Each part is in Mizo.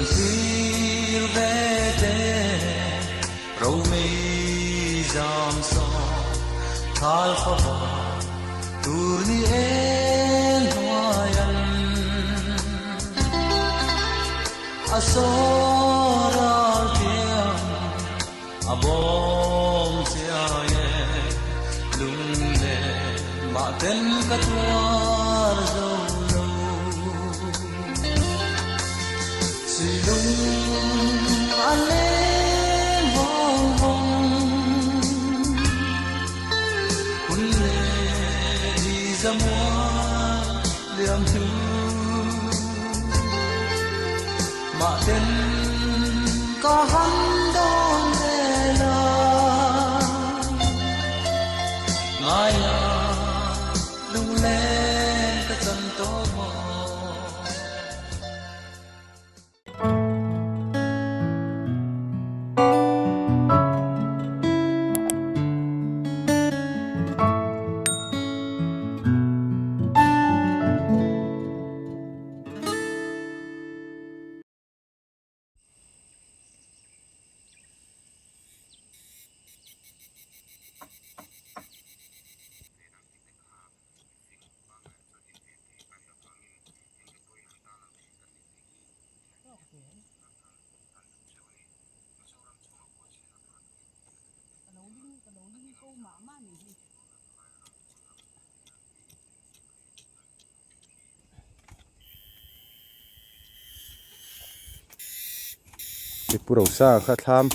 thlir ve te Romei zam sawm thal fava tur ni eng hnuaian a saw ral thiam a bawm chiai e lung leh mah ten ka tuar zo lo Silung a leng vawng vawng hun leh ni zamual liam hnu mah ten ka han dawn ve la ngaia lungleng ka chan tawh maw. Pu Rosa kha thlam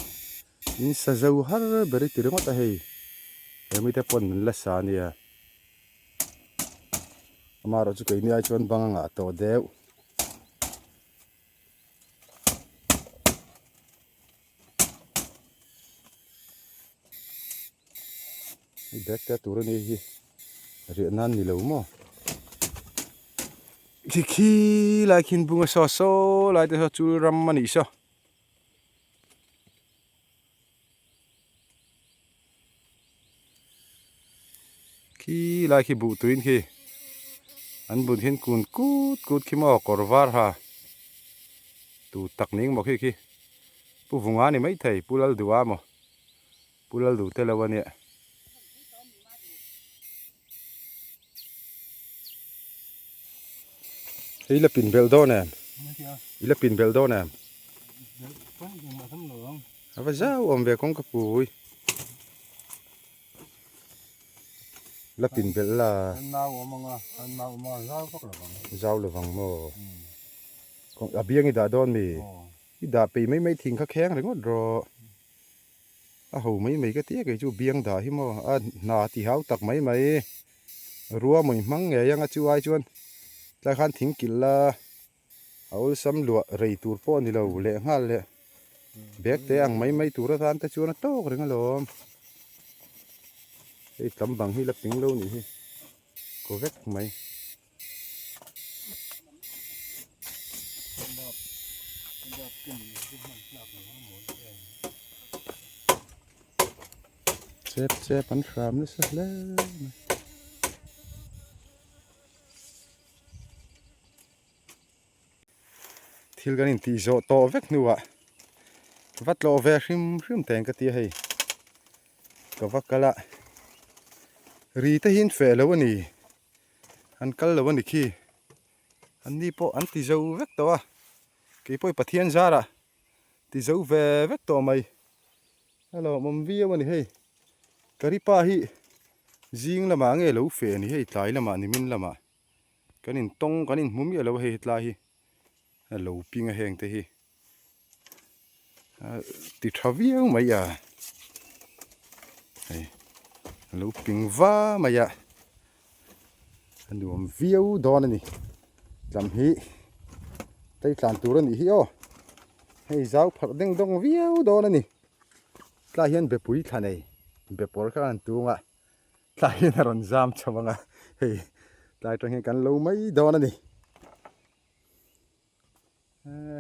in sa zo har ber i ti ringawt a hei he mite pawn an la sa ania amaherawhchu keini ai chuan bang a ngah tawh deuh. Hei bag te tur a ni hi riah nan ni lo maw khi khi lai khin bunga saw saw lai te saw chul ram a nih saw. Khi lai khi buh tuin khi an bun hian kun kut kut khi maw kawr var ha tu tak ning maw khi khi pu vunga ni maithei pu Lalduha maw pu Lalduh te lo a nia. Hei la pin belh dawn em? I la pin belh dawn em? A va zau awm ve kawng ka pui. La pin belh la. Zau lovang maw? A biang i dah dawn mi? I dah peih mai mai thing kha kheng ringawt rawh. A ho mai mai ka ti a kei chu biang dah hi maw a hna ti hau tak mai mai rua mawi hmang ngei anga chu ai chuan tlai khan thing kilh la a awlsam luah rei tur pawh a ni lo leh nghal leh bag te ang mai mai tur atan te chuan a tawk reng alawm hei tam bang hi la ping lo nih hi kaw vek mai. Chep chep an hram nasa hle mai. Thil kan intih zawh tawh vek hnuah va tlawh ve hrim hrim teng ka ti a hei ka va kal a ri te hi an feh lo a ni. An kal lo a ni khi. An ni pawh an ti zo vek tawh a. Kei pawh i Pathian zarah ti zo ve vek tawh mai. A lawmawm viau a ni hei. Karipa hi zing lamah nge lo feh a ni hei tlai lamah nimin lamah. Kan intawng kan inhmu miah lo a hei hetlai hi. A lo ping a heng te hi. Ti tha viau mai a hei a lo ping va mai a a nuam viau dawn a ni tlam hi tei tlan tur a nih hi aw hei zau pharh deng dawng viau dawn a ni tlai hian bepui thla nei bepawr kha an tung a tlai hian a rawn zam chho ang a hei tlai atang hian kan lo mai dawn a ni.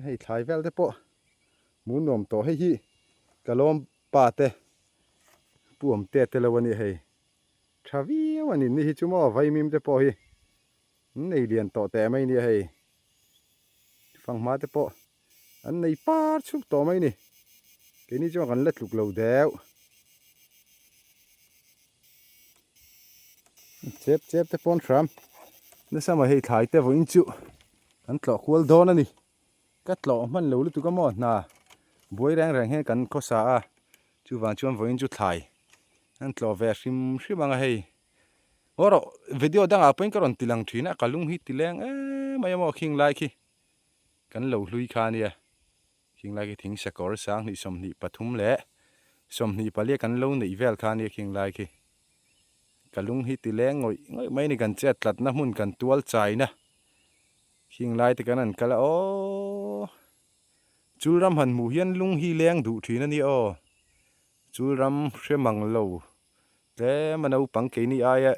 Hei thlai vel te pawh hmuh nuam tawh hei hi ka lawm pa te pu awm te te lo a nia hei tha viau a ni ni hi chu maw vaimim te pawh hi an nei lian tawh teh mai a nia hei fanghma te pawh. An nei par chhuk tawh mai ni. Keini chuan kan la tluk lo deuh. Chep chep te pawn hram. Nasa mai hei thlai te vawiin chu kan tlawh kual dawn a ni. Ka tlawh hman lo lutuk a maw hna buai reng reng hian kan khawsa a. Chuvang chuan vawiin chu thlai an tlawh ve hrim hrim ang a hei. Haw rawh video dangah pawhin ka rawn ti lang thin a ka lung hi ti leng em mai a maw khing lai khi kan lo hlui kha ania. Khing lai khi thing sakawr 20 23 leh 24 kan lo neih vel kha ania khing lai khi. Ka lung hi ti leng ngawih ngawih mai a ni kan chet tlatna hmun kan tual chaina khing lai te kan han kal a aww. Chul ram han hmuh hian lung hi leng duh thin a nia aw. Chul ram hre mang lo tlem a naupang keini aia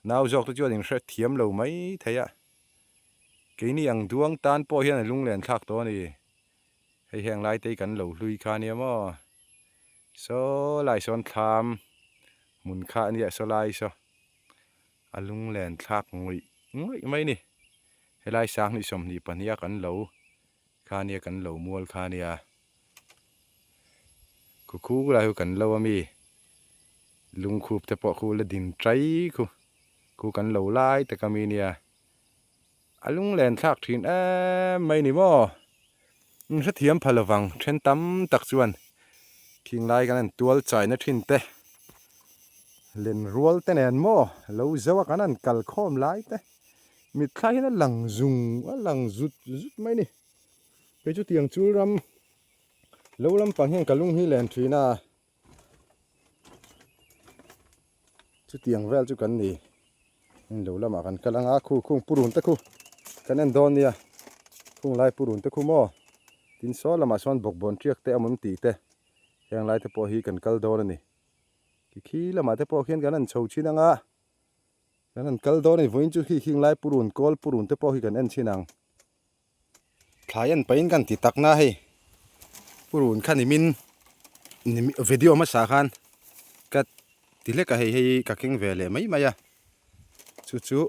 nau zawk te chuan in hre thiam lo mai thei a. Keini ang duang tan pawh hian a lunglen thlak tawh a ni. Hei heng lai te hi kan lo hlui kha a nia maw. Saw lai sawn thlam hmun kha a nia saw lai saw a lunglen thlak ngawih ngawih mai a ni. Helai 2022 a kan lo kha a nia kan lo mual kha a nia. Khu khu lai hu kan lo a mi lungkhup te pawh khu la din tai khu khu kan lo lai tak a mi nia. A lunglen thlak thin em mai ni maw? In hrethiam pha lovang then tam tak chuan khing lai kan han tual chaina thin te len rual te nen maw lo zo a kan han kal khawm lai te mitthla hian a lang zung a lang zut zut mai ni. Kei chu tiang chul ram lo lampang hian ka lung hi len thin a chutiang vel chu kan ni in lo lamah kan kal anga khu khung purun te khu kan en dawn nia khung lai purun te khu maw tin saw lamah sawn bawkbawn tiak te awm tih te heng lai te pawh hi kan kal dawn a ni khi khi lamah te pawh khian kan han chho thin anga kan han kal dawn a ni vawiin chu khi khing lai purun kawl purun te pawh hi kan en thin ang. Thlai en pahin kan ti tak na hei purun kha nimin video hmasa khan ka ti hlek a hei hei ka keng ve leh mai mai a chu chu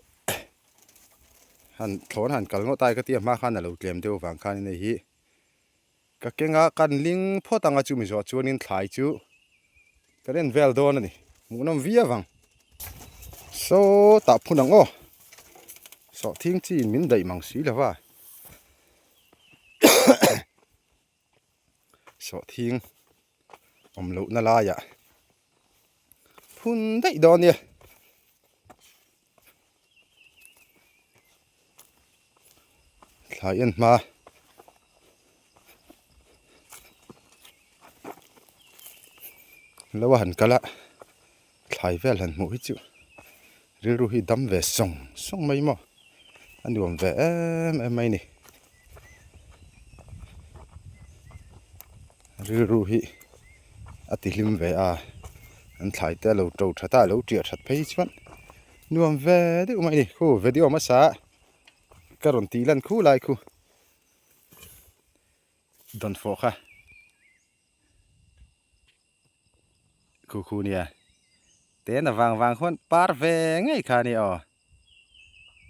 han thlawn han kal ngawt ai ka tia hma khan a lo tlem deuh vang khan hei hi ka keng a kan ling phawt ang a chumi zawh chuanin thlai chu kan en vel dawn a ni hmuhnawm viau ang saw tah phun ang aw sawhthing chi in min daih mang si lo va sawhthing awm lohna laiah phun daih dawn nia. Thlai en hma lo a han kal a thlai vel han hmuh hi chu rilru hi dam ve sawng sawng mai maw a nuam ve em em mai ni rilru hi a ti hlim ve a an thlai te a lo to that a a lo tiah that phei chuan. Nuam ve deuh mai a ni khu video hmasa ka rawn tih lan khu lai khu dawnfawh kha khu khu nia tena vang vang khuan par ve ngei kha a ni aw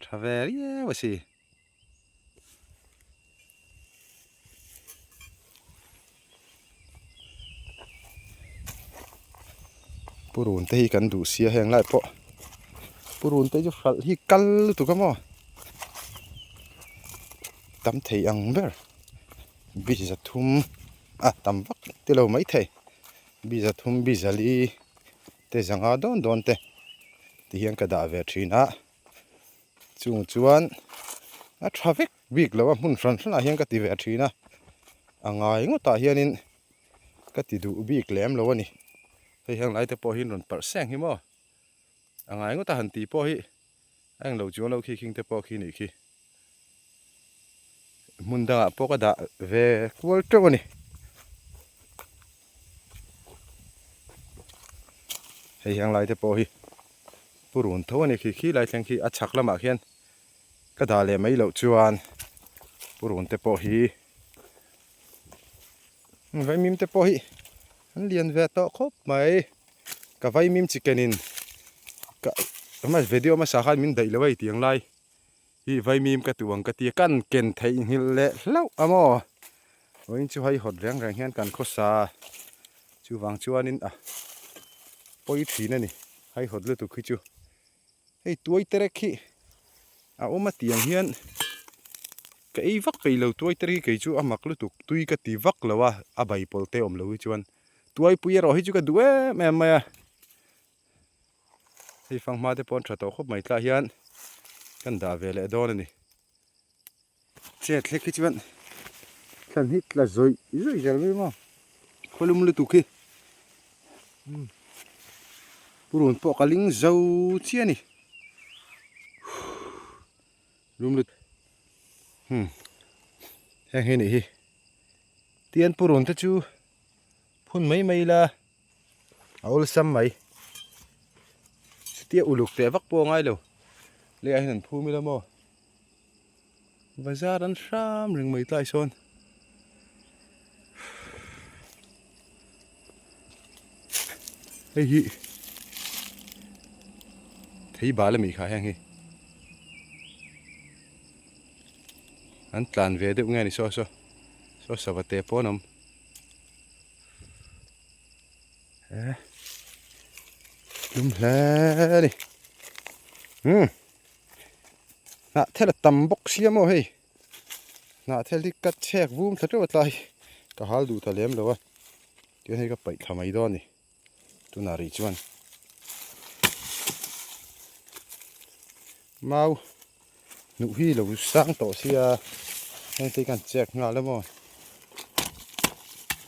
tha ve riau a si. Purun te hi kan duh sia heng lai pawh purun te chu hralh hi kal lutuk a maw tam thei ang ber biza thum a tam vak te lo mai thei biza thum biza li te zanga dawn dawn te ti hian ka dah ve thin a. Chung chuan a tha vek bik lo a hmun hran hranah hian ka ti ve thin a, a ngai ngawtah hianin ka ti duh bik lem lo a ni. Hei heng lai te pawh hi an rawn parh seng hi maw? A ngai ngawt a han tih pawh hi a englo chuang lo khi khing te pawh khi nih khi. Hmun dangah pawh ka dah ve kual teuh a ni. Hei heng lai te pawh hi purun tho a ni khi khi lai thleng khi a chhak lamah khian ka dah leh mai loh chuan purun te pawh hi vaimim te pawh hi an lian ve tawh khawp mai ka vaimim chicken in ka video hmasa khan min daih lo a tiang lai hi vaimim ka tuh ang ka tia kan ken theihnghilh leh hlauh a maw. Vawiin chu hei hawt reng reng hian kan khawsa a, chuvang chuanin a pawi thin a ni, hei hawt lutuk hi chu. Hei tuai terek hi a awm a tiang hian ka ei vak peih lo tuai terek hi kei chu a mak lutuk tui ka ti vak lo a, a bai pawlh te awm lo hi chuan tuaipui erawh hi chu ka duh em em mai a. Hei fanghma te pawh an tha tawh khawp mai tlah hian kan dah ve leh dawn a ni. Chet hlek hi chuan thlan hi tla zawih zawih zel mai maw khawlum lutuk hi purun pawh ka ling zo chiah a ni lum lut heng hi nih hi tian purun te chu phun mai mai ila a awlsam mai chutia uluk teh vak pawh a ngai lo leiah hian an phum ila maw. Bazar an hram reng mai tlai sawn. Hei hi thei bal ami kha heng hi. An tlan ve deuh nge ni saw saw. Saw sava te pawh an awm. Eh. Lum hle ni. Hmm. Hnah thel a tam bawk sia maw hei hnah thel hi ka chhek vum thla teuh a tlai ka hal duh ta lem lo a tichuan hei ka paih thla mai dawn a ni tunah rih chuan mau hnuh hi lo sang tawh sia heng te hi kan chek nghal a maw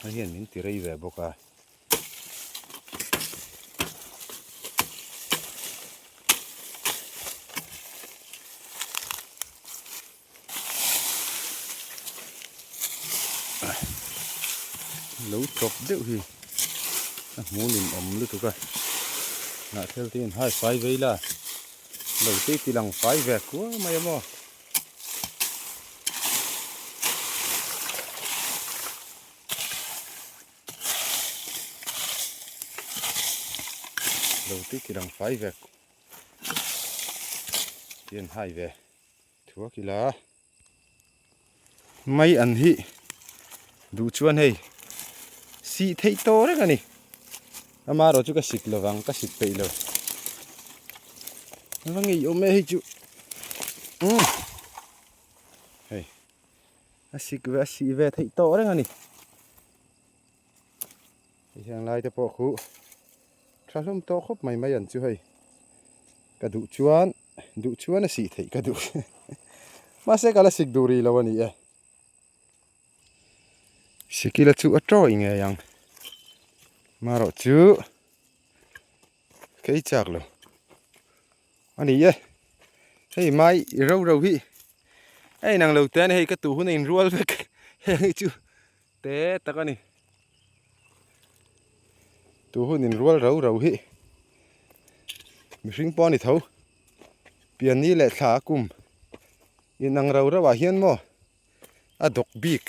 hei hian min ti rei ve bawk a. Lo chawp deuh hi a hmu nin awm lutuk a hnah thel te in hai fai vei la lo te ti lang fai ve kual mai a maw. Lo ti ti lang fai vek hian hai ve thuak ila mai an hi duh chuan hei sih theih tawh reng a ni amaherawh chu ka sik lovang ka sik peih lo a va ngeiawm e hei chu umm hei. A sik ve a sih ve theih tawh reng a ni. Hei heng lai te pawh khu tha hlawm tawh khawp mai mai an chu hei. Ka duh chuan duh chuan a sih theih ka duh. Mahse ka la sik duh rih lo a ni e. Sikila chu a tawih ngei ang. Marawh chu kei chak lo. A ni e, hei mai i ro ro hi a inang lo te a ni hei ka tu hun a inrual vek heng hi chu te tak a ni tu hun inrual ro ro hi mihring pawh a ni tho pianni leh thla a kum inang ro ro ah hian maw a dawk bik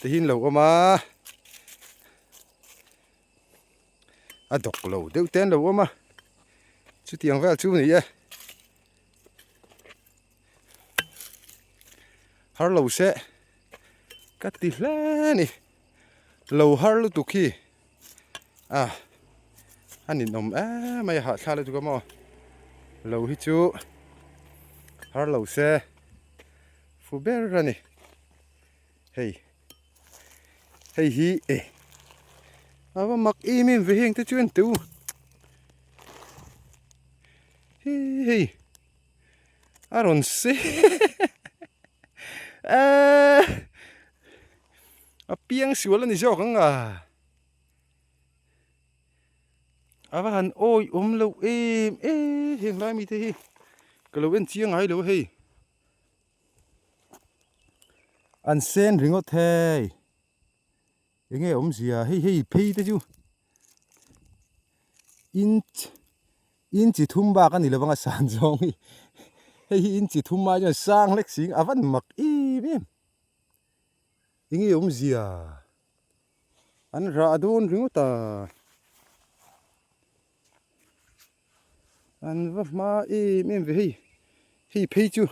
te hi an lo awm a. A dawk lo deuh te an lo awm a chutiang vel chu a ni e har lo se ka ti hle a ni lo har lutuk hi a a ninawm em mai a hahthlak lutuk a maw lo hi chu har lo se fu ber a ni hei. Hei hi e a va mak em em ve heng te chu en teh u hi hei a rawn se eh a piang sual a ni zawk ang a a va han awi awm loh em em heng lai mite hi ka lo en chiang ngai lo hei. An sen ringawt hei enge awmzia hei hei phei te chu inch inchi thum bak a ni lovang a san zawng hi hei hi inchi thum ai chuan sang hlek si a van mak em em enge awmzia an rah dawn ringawt a. An va hma em em ve hei hei phei chu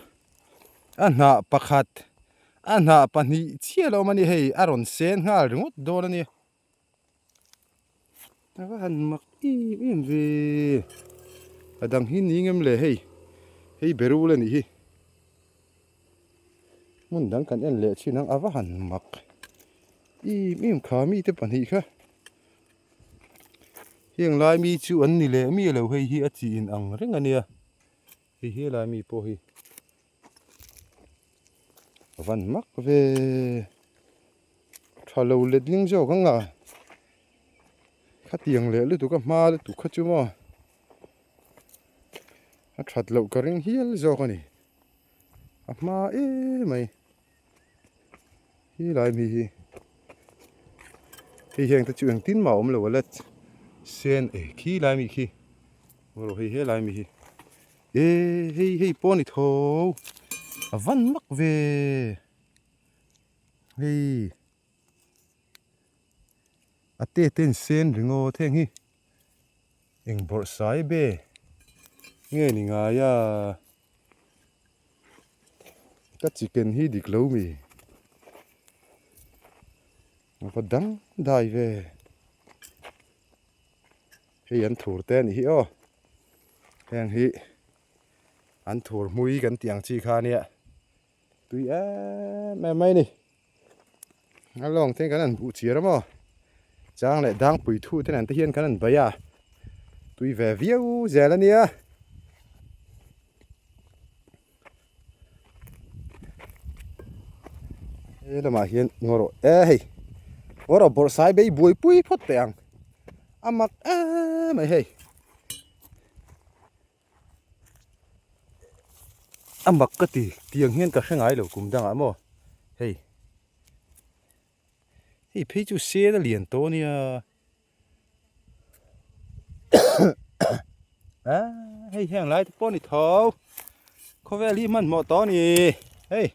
a hnah pakhat A hnah pahnih chiah lo awm a ni hei a rawn sen nghal ringawt dawn a nia. A va han mak em em ve. A dang hi ni ngem le hei hei berul a nih hi. Hmun dang kan en leh thin ang a va han mak em em kha mite pahnih kha. Heng lai mi chu an ni leh miah lo hei hi a chi in ang reng a nia. Hei helai mi pawh hi a van mak ve tha lo letling zawk ang a khatiang leh lutuk a hma lutuk kha chu maw a that loh ka ring hial zawk a ni a hma emai helai mi hi hei heng te chu engtin mah a awm lo a la sen e khilai mi khi. Aw hei helai mi hi e hei hei pawh a ni tho a van mak ve hei a te te an sen ringawt heng hi eng bawrh sai be nge ni ngai a ka chicken hi dik lo mi a va dang dai ve. Hei an thur te a nih hi aw heng hi an thur hmui kan tih ang chi kha a nia tui em em mai a ni a lawng te kan han buh chiar a maw chang leh dangpui thu te nen te hian kan han bei a tui ve viau zel a nia. He lamah hian ngaw rawh e hei ngaw rawh bawrh sai bei buaipui phawt teh ang a mak em mai hei a mak ka ti tiang hian ka hre ngai lo kum dangah maw hei hei phei chu sen a lian tawh a nia. A hei heng lai te pawh a ni tho khawvel hi hmanhmawh tawh a ni hei.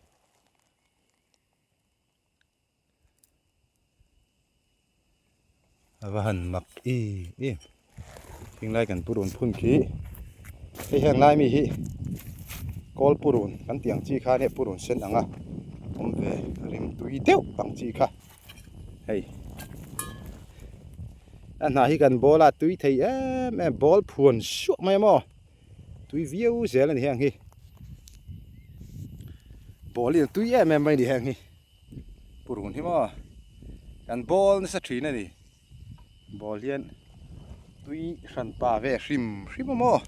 A va han mak em em heng lai kan purun phun khi hei heng lai mi hi kawl purun kan tih ang chi kha nia purun sen ang a awm ve rimtui deuh ang chi kha. Hei a hnah hi kan ball a tui thei em em ball phuan suah mai a maw tui viau zel a ni heng hi ball hi a tui em em mai a ni heng hi purun hi maw kan ball nasa thin a ni ball hian tui hran pa ve hrim hrim a maw.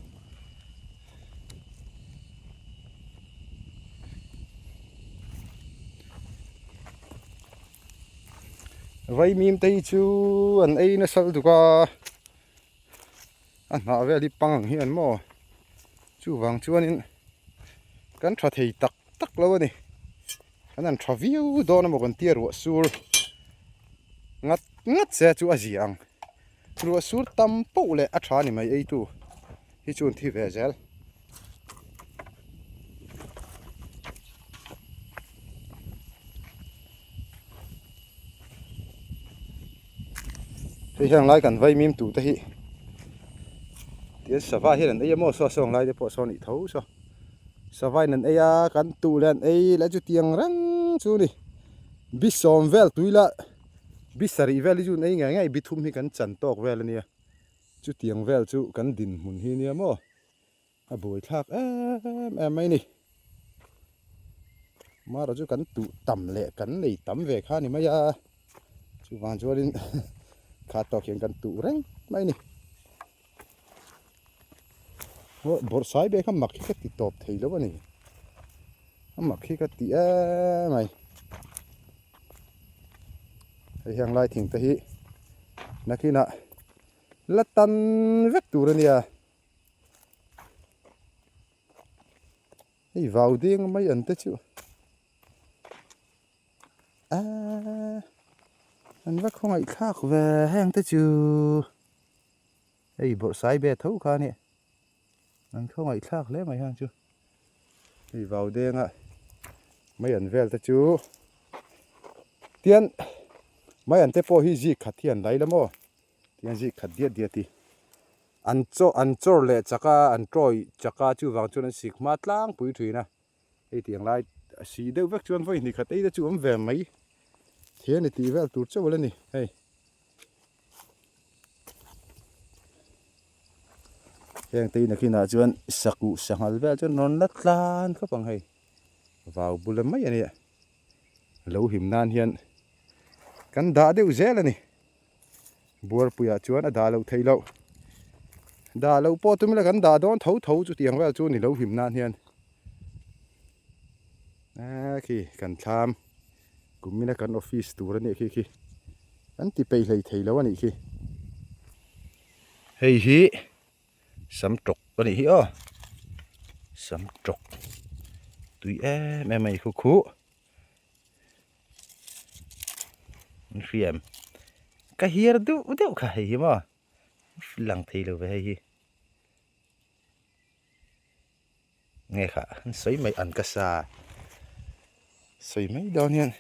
Vaimim te hi chu an ei nasa lutuk a a hnah vel hi pang ang hi an maw chuvang chuanin kan tha thei tak tak lo a ni kan han tha viau dawn emaw kan tia ruah sur ngat ngat se chu a zia ang ruah sur tam poh leh a tha a ni mai ei tu hi chu an thi ve zel. Hei heng lai kan vaimim tu te hi tian sava hian an ei a maw saw saw ang lai te pawh saw a nih tho saw sava in an ei a kan tuh leh an ei leh chutiang reng chu a ni bi sawm vel tui la bi sarih vel hi chu an ei ngei ngei bi thum hi kan chan tawk vel a nia chutiang vel chu kan dinhmun hi a nia maw. A buai thlak em em mai a ni. Mara chu kan tuh tam leh kan nei tam ve kha a ni mai a, chuvang chuanin kha tawk hian kan tuh reng mai a ni. Aw bawrhsai ve kha mak hi ka ti tawp thei lo a ni, a mak hi ka ti em mai. Hei heng lai thing te hi nakinah la tan vek tur a nia. Hei vau deng mai an te chu aaa an va khawngaih thlak ve heng te chu hei bawrhsai ve tho kha ania an khawngaih thlak hle mai heng chu hei vau denga mai an vel te chu tian mai an te pawh hi zik khat hi an lai la maw tian zik khat diat diat hi. An chaw an chawr leh chak a, an tawih chak a, chuvang chuan an sik hma tlangpui thin a, hei tiang lai A si deuh vek chuan vawi hnih khat ei te chu awm ve mai thei a ni tih vel tur chauh a la ni hei. Heng te inah khinah chuan sakuh sanghal vel chuan rawn la tlan khawp ang hei vau bula mai a nia lo him nan hian kan dah deuh zel a ni buarpuiah chuan a dah loh theih loh dah loh pawh tum ila kan dah dawn tho tho chutiang vel chu ni lo him nan hian a khi kan thlam. Kumina kan office tur a nih khi khi an ti peih hlei thei lo a nih khi. Hei hi sam tawk a nih hi aw sam tawk tui em em a ni khu khuh an hria em ka hiar deuh deuh kha hei hi maw lang thei lo ve hei hi. Nge kha an sawi mai an ka sa sawi mai dawn hian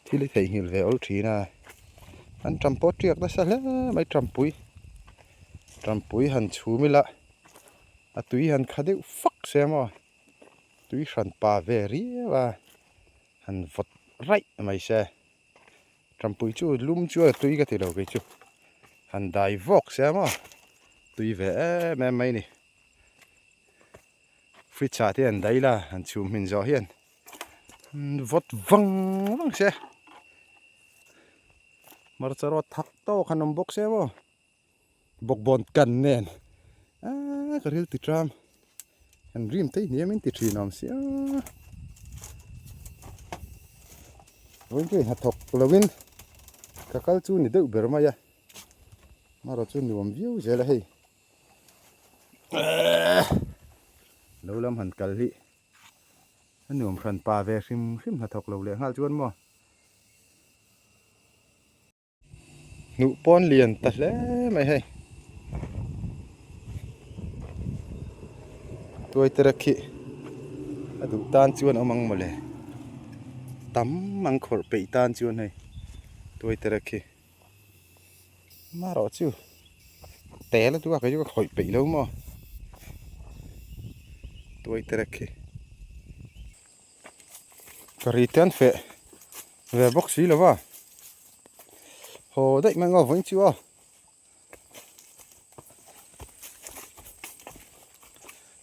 thil hi theihnghilh ve awl thin a an tam pawh tiak nasa hle mai tampui tampui han chhum ila a tui han kha deuh fak se maw tui hran pa ve riau a han vawt raih mai se tampui chu lum chuan a tui ka ti lo kei chu han dai vawk se maw tui ve em em mai a ni. Fridge ah te an daih la an chhum hmin zawh hian vawt vang vang se hmarcha rawt thak tawk han awm bawk se maw bawkbawn kan nen aaa ka ril ti tram an rim te hniam in ti thin awm sia vawiin chu hnathawk lo in ka kal chu ni deuh ber mai a amaherawhchu chu nuam viau zel a hei. Lo lam han kal hi a nuam hran pa ve hrim hrim hnathawk lo leh nghal chuan maw. Hnuh pawn lian ta hle mai hei. Tuai terek hi a duh tan chuan awm ang mawle. Tam ang khawrh peih tan chuan hei tuai terek hi. Marawh chu tel a duak a chu ka khawih peih lo maw tuai terek khi ka ri te an feh ve bawk si lo va haw daih mai ang aw vawiin chu aw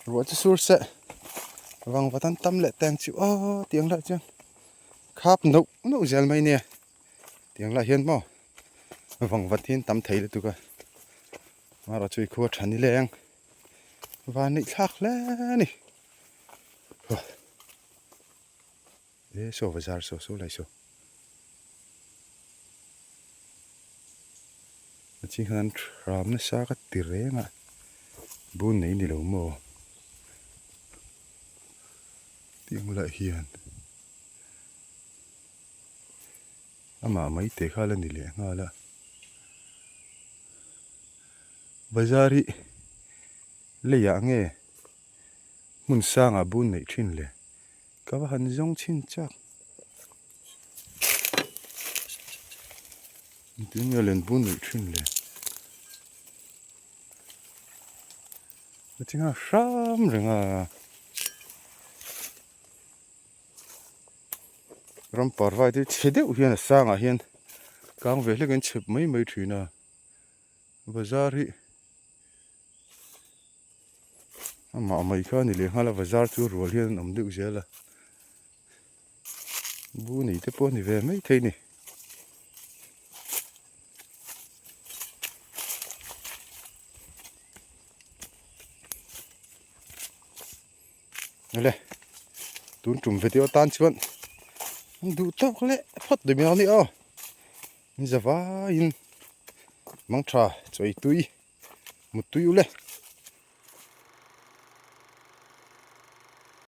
ruah chu sur seh vang vat an tam leh teng chu aw tiang lah chuan khap neuh neuh zel mai nia. Tiang lah hian maw vang vat hian tam thei lutuk a amaherawh chu i khua tha ni leng van neih thlak hle a ni e saw bazar saw saw lai saw a ching khan an hram nasa ka ti reng a bun nei ni lo maw tiang lah hian. Amah mai teh kha la ni leh nghal a. Bazar hi leiah nge hmun sangah bun neih thin le? Ka va han zawng chhin chak. Engtin nge len bun neih thin le? A chingah hram reng a. Ram parvai te chhe deuh hian a sangah hian kang ve hlek in chhep mai mai thin a bazar hi amah mai kha a ni leh nghal a bazar chu rual hian an awm deuh zel a bu nei te pawh a ni ve mai thei a ni. Awle tun tum video tan chuan an duh tawk leh phawt duh miau ni aw in za vaiin mangtha chawi tui mut tui ule.